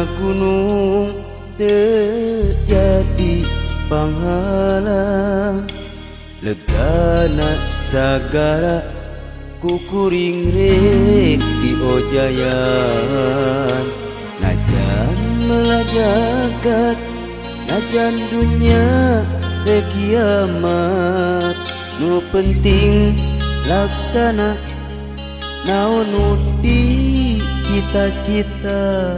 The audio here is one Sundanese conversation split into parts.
Tingina gunung teu jadi panghalang, legana sagara kukuring rek diojayan. Najan melajagat, najan dunya teu kiamat, nu penting laksana naon nu di cita-cita.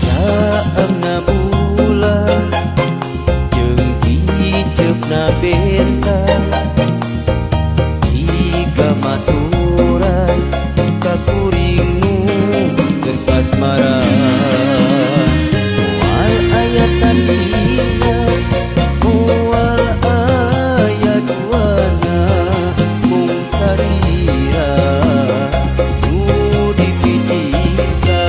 Saamna bulan jeung kiceupna bentang, jika maturan ka kuring nu keur kasmaran. Moal aya tandingan, moal aya duana, mung sarira nu dipicinta.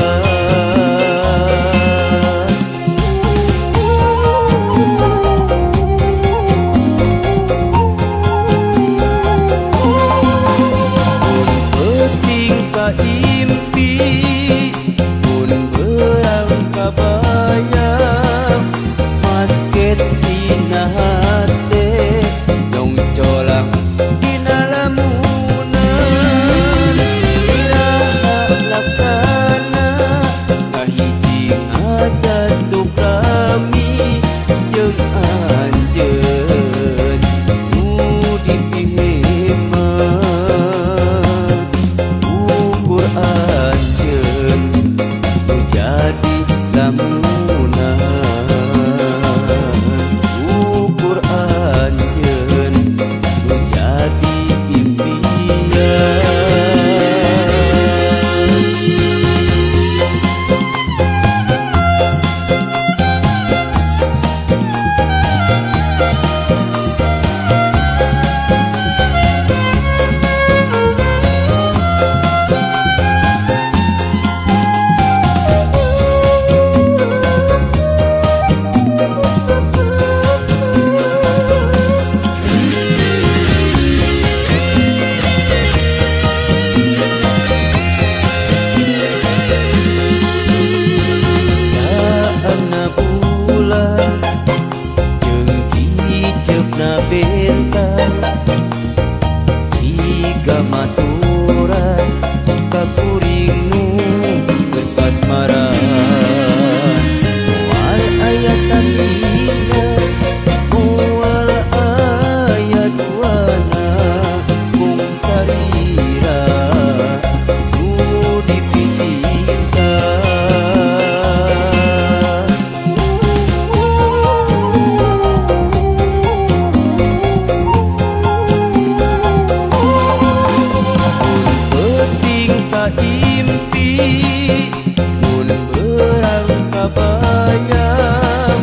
Mun peuting ka impi, mun beurang ka bayang, masket dina hate nyong colang dina lamunan. Iraha laksana ngahiji ngajat rami jeung anjeun nu dipihemat. Ukur anjeun nu jadi lamunan, ukur anjeun nu jadi impian. Saamna bulan jeung kiceupna bentang, jiga maturan ka kuring nu keur kasmaran. Moal aya tandingan, moal aya duana, mung sarira nu dipicinta. Mun peuting ka impi, mun beurang ka bayang,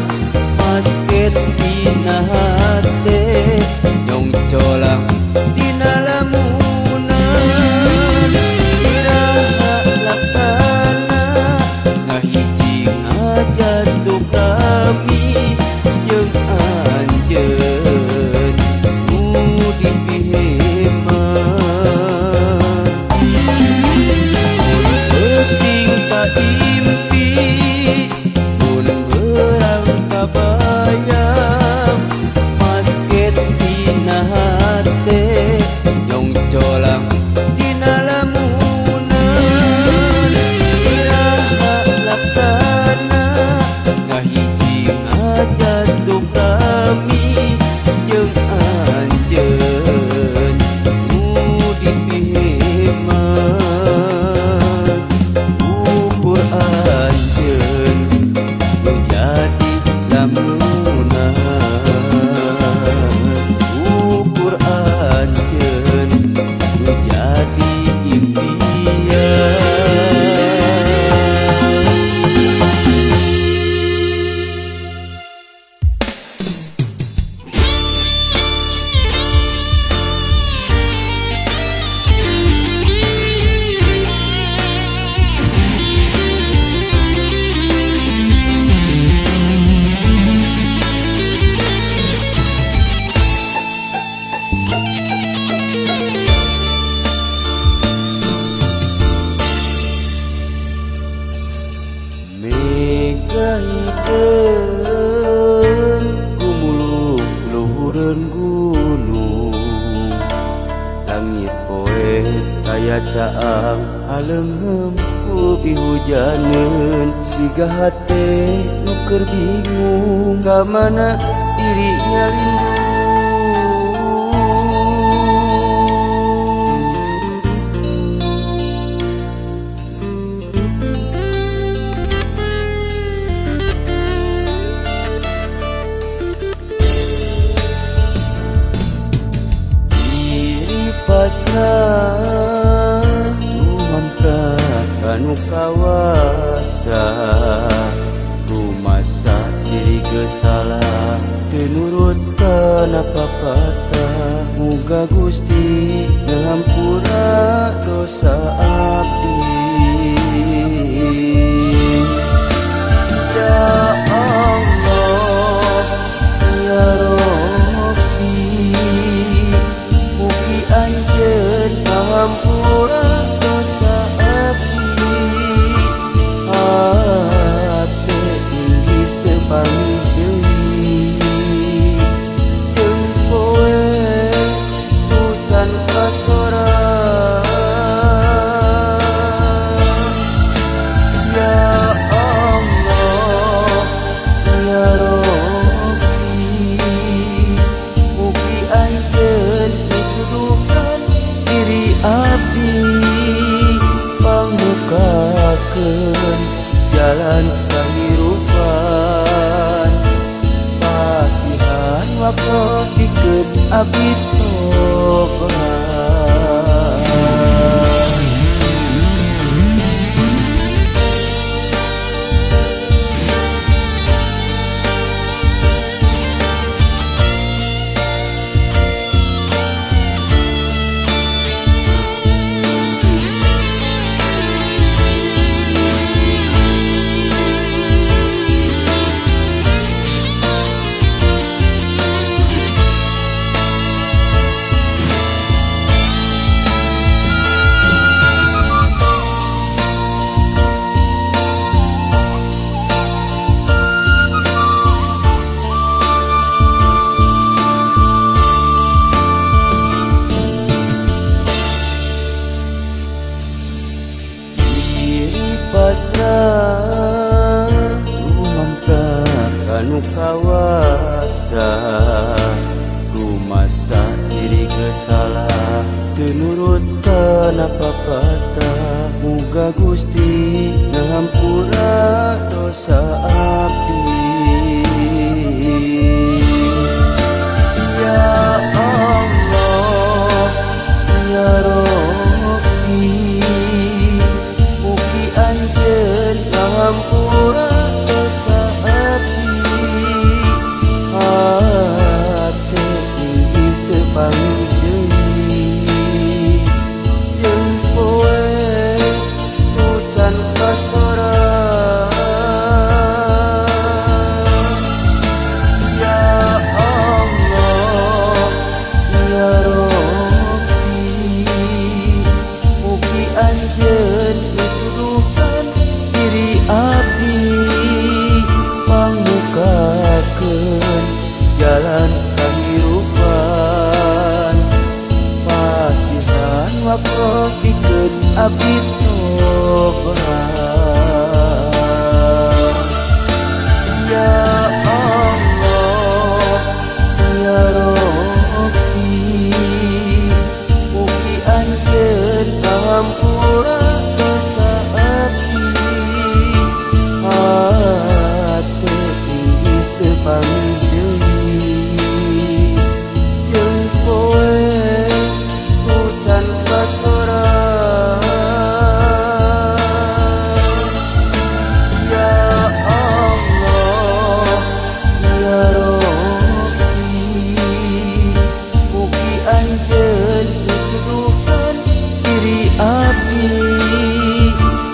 masket dina hate nyong colang dina lamunan. Iraha laksana ngahiji ngajat rami jeung anjeun nu dipihemat. Mun peuting ka impi, hideung gumulung luhureun gunung langit poe taya caang aleungheum ku pihujaneun siga hate nu keur bingung ka mana diri nyalindung. Pasrah tumamprak kanu kawasa rumasa diri geus salah teu nurut kana papatah muga Gusti ngahampura dosa abdi. Ya Allah ya Rabbi mugi anjeun ngahampura dosa abdi hate inggis teu pamit deui jeung poe nu can kasora. Ya Allah ya Rabbi mugi anjeun mituduhkeun diri abdi pangmukakeun jalan kahirupan pasihan waktos pikeun abdi tobat. Pasrah tumamprak kanu kawasa rumasa diri geus salah teu nurut kana papatah muga Gusti ngahampura dosa abdi. Ya Allah ya Rabbi mugi anjeun ngahampura dosa abdi hate inggis teu pamit deui jeung poe nu can kasora. Ya Allah ya Rabbi mugi anjeun mituduhkeun diri abdi pangmukakeun jalan kahirupan pasihan waktos pikeun abdi tobat. Ya Allah ya Rabbi mugi anjeun ngahampura dosa abdi hate inggis teu pamit deui jeung poe nu can kasora. Ya Allah ya Rabbi mugi anjeun mituduhkeun diri abdi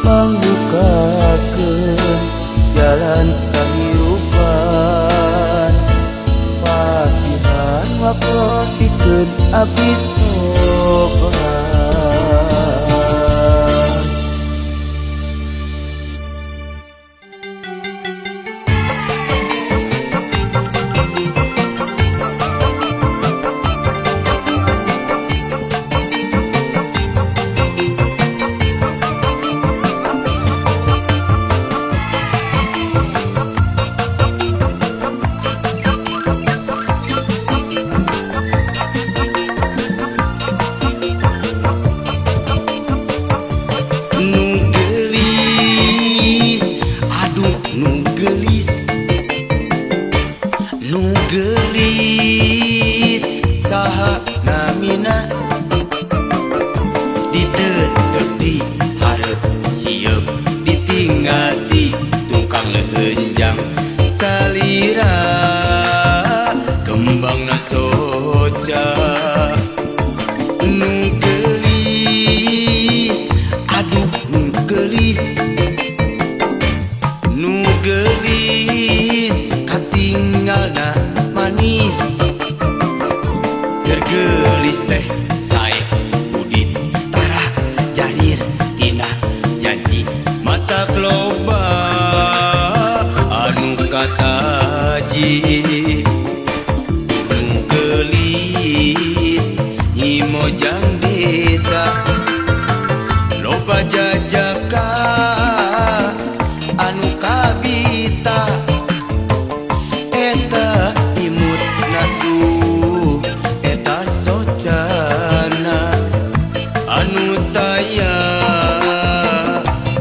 pangmukakeun jalan kahirupan pasihan waktos pikeun abdi tobat. Tehenjang salira kembangna soca nu geulis aduh nu geulis nu geulis katinggalna manis keur geulis teh sae budi tara jarir tina janji mata loba anu kataji nu geulis Nyi Mojang desa loba jajaka anu kabita eta imutna tuh eta socana anu taya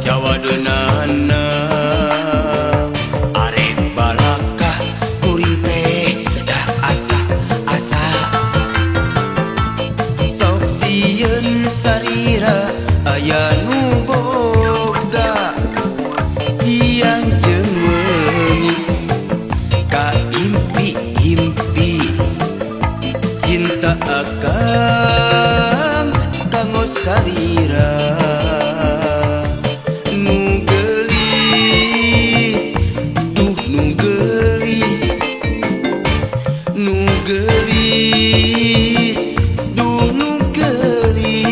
jawadeunana arek balakah kuring teh dah asa asa sok sieun sarira aya nu boga siang jeung weungi kaimpi-impi cinta akang kanggo sarira nu geulis duh nu geulis nu geulis duh nu geulis.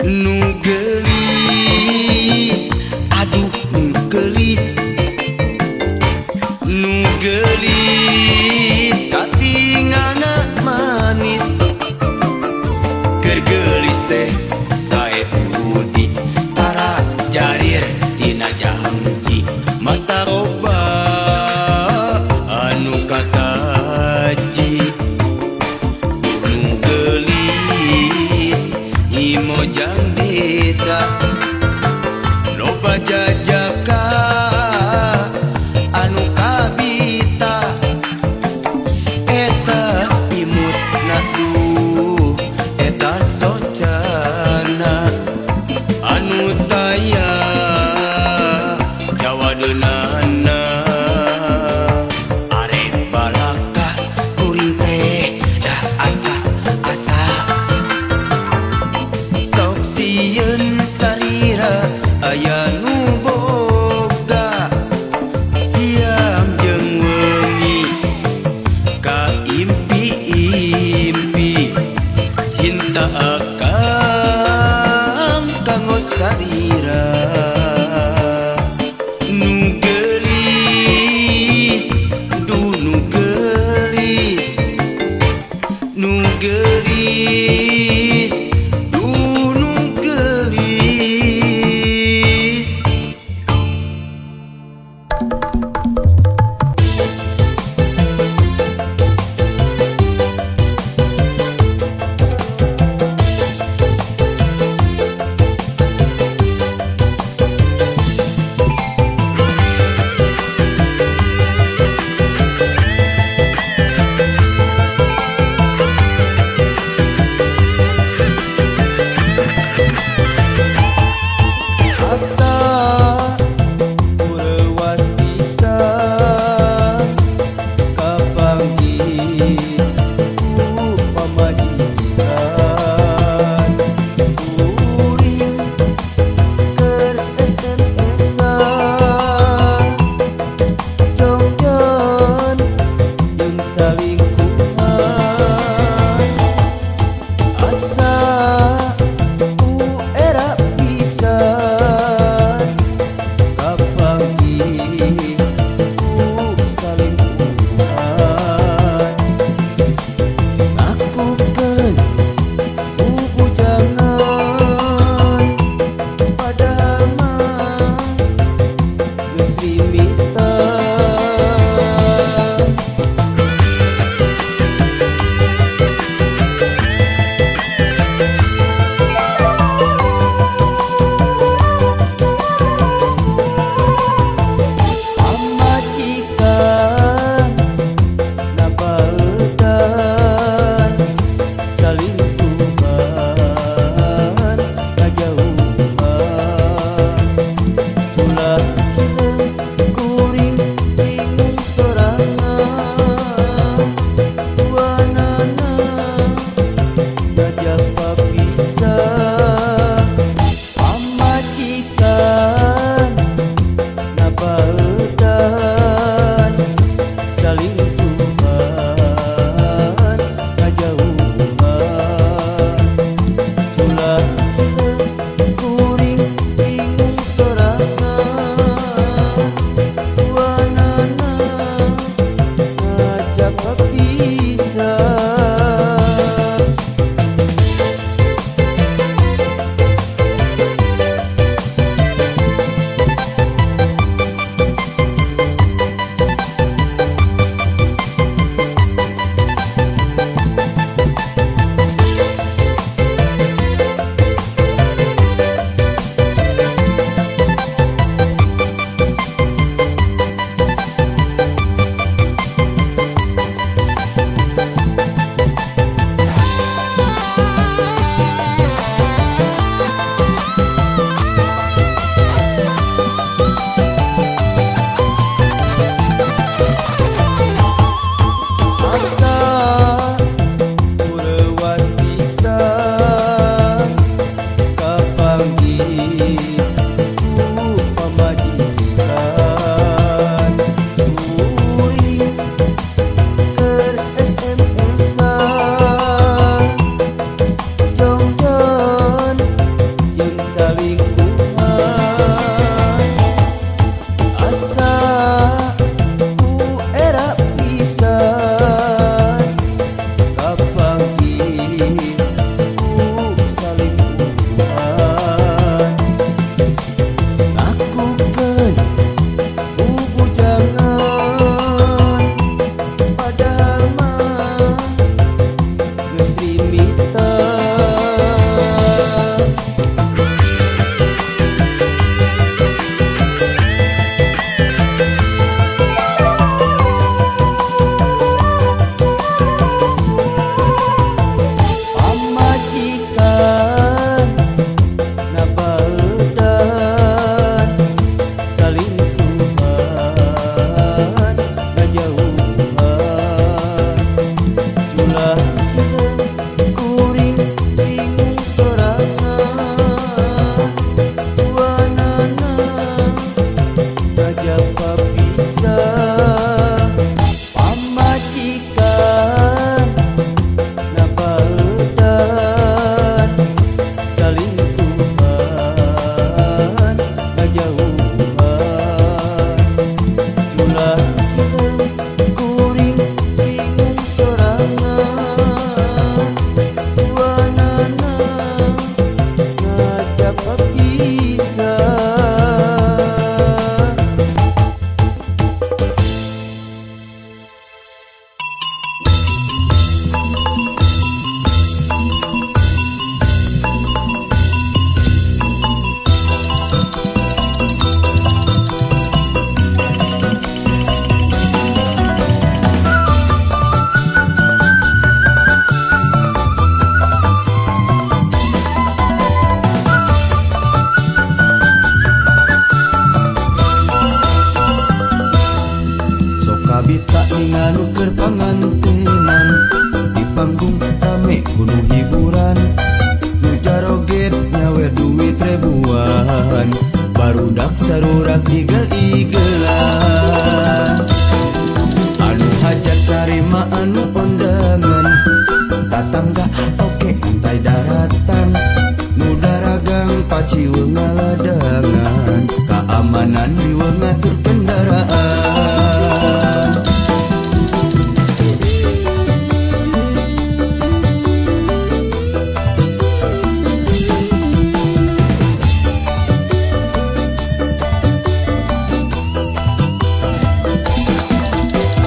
Nu geulis aduh nu geulis nu geulis katinggalna manis keur geulis teh sae budi tara jarir tina janji mata loba anu kataji nu geulis Nyi Mojang desa loba jajaka anu kabita Kabita ninganu keur pangantenan di panggung rame kudu hiburan nu jaroget nyawer duit ribuan barudak sarurak igel-igelan anu hajat tarima anu undangan tatangga oke antai daratan nu daragang paciweuh ngaladangan keamanan riweuh ngatur kendaraan.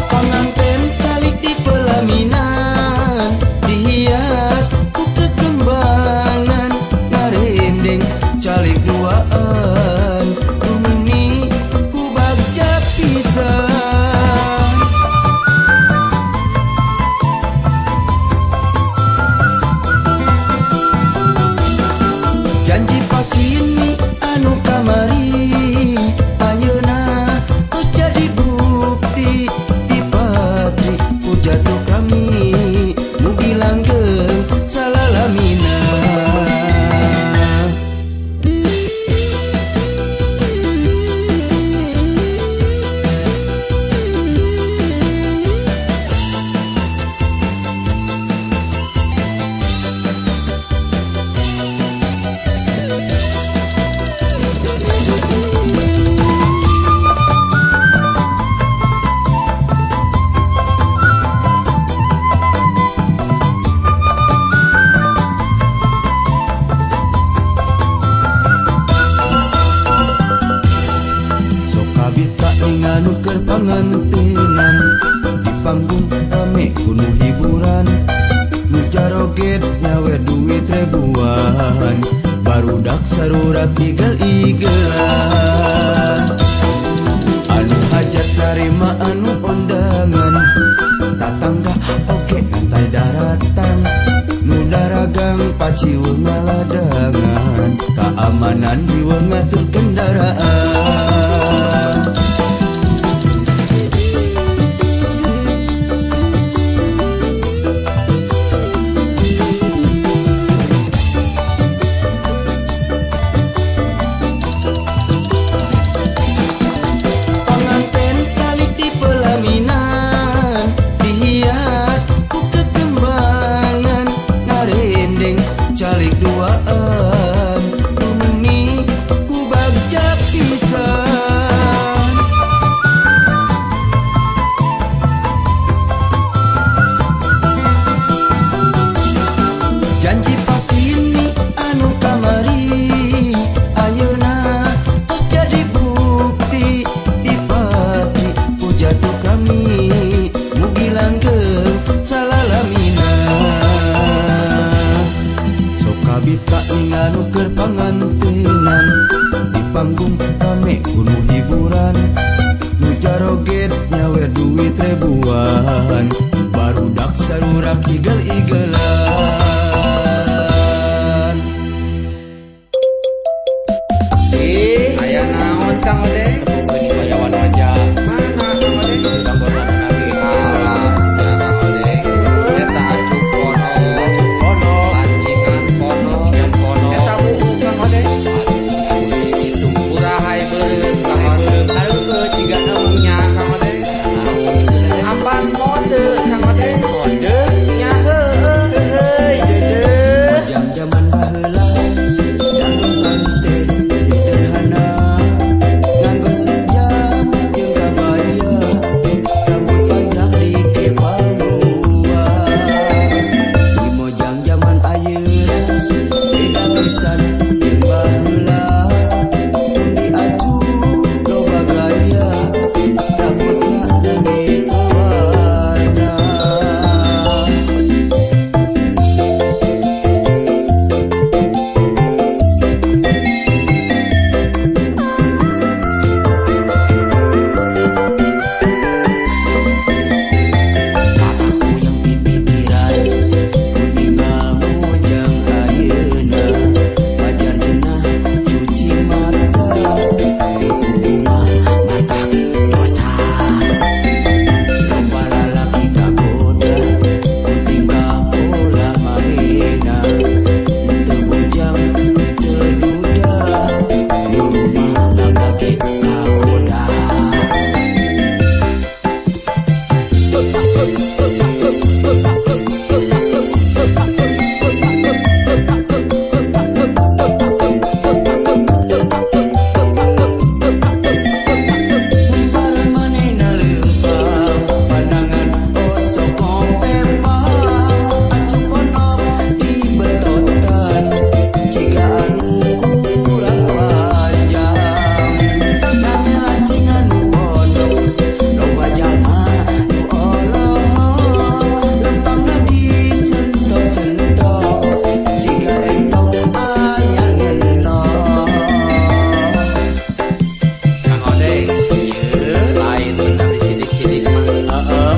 Panganten calik di pelaminan dihias ku kekembangan ngarendeng calik duaan rumeni ku bagja pisan. Janji pasini anu kamari ayeuna tos jadi bukti di patri ku jatuh kami mugi langgeng salalamina. Kabita ninganu keur pangantenan di panggung rame kudu hiburan nu jaroget nyawer duit ribuan barudak sarurak igel-igelan anu hajat tarima anu undangan tatangga oke antai daratan nu daragang paciweuh ngaladangan keamanan riweuh ngatur kendaraan. Panganten calik di pelaminan dihias ku kekembangan ngarendeng calik duaan rumeni ku bagja pisan. Janji pasini anu kamari ayeuna tos jadi bukti di patri ku jatuh kami mugi langgeng salalamina. Sok kabita ninganu keur pangantenan di panggung rame kudu hiburan nu jaroget nyawer duit ribuan barudak sarurak igel-igelan. Aya naon Kang Odeng? Tepukeun payawan wajah. Mana Kang Odeng? Kang Odeng lagi. Alah, ya Kang Odeng. Eta acuk pono, Acuk pono, lancingan pono, lancingan pono. Eta buku Kang Odeng. Aduh, Itu kurahay beureum Kang Odeng. Aduh, jiga naon Nya Kang Odeng. Naon maksudna teh? Apaan mode Kang Odeng? Mode Nya heuh.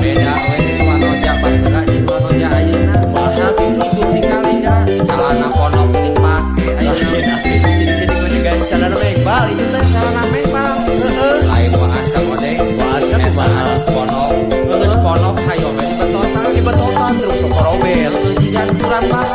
Beda we wanoja baheula jeung wanoja ayeuna. Kumaha kitu? Itu ningali geura calana ponok dipake ayeuna. Sini-sini mah juga calana mengbal itu teh. Calana mengbal. Heeh. Lain waas Kang Odeng. Waasna Eta kumaha? acuk ponok. Geus ponok hayo we dibetotan. Dibetotan terus sokorobel. Jiga kurang banget.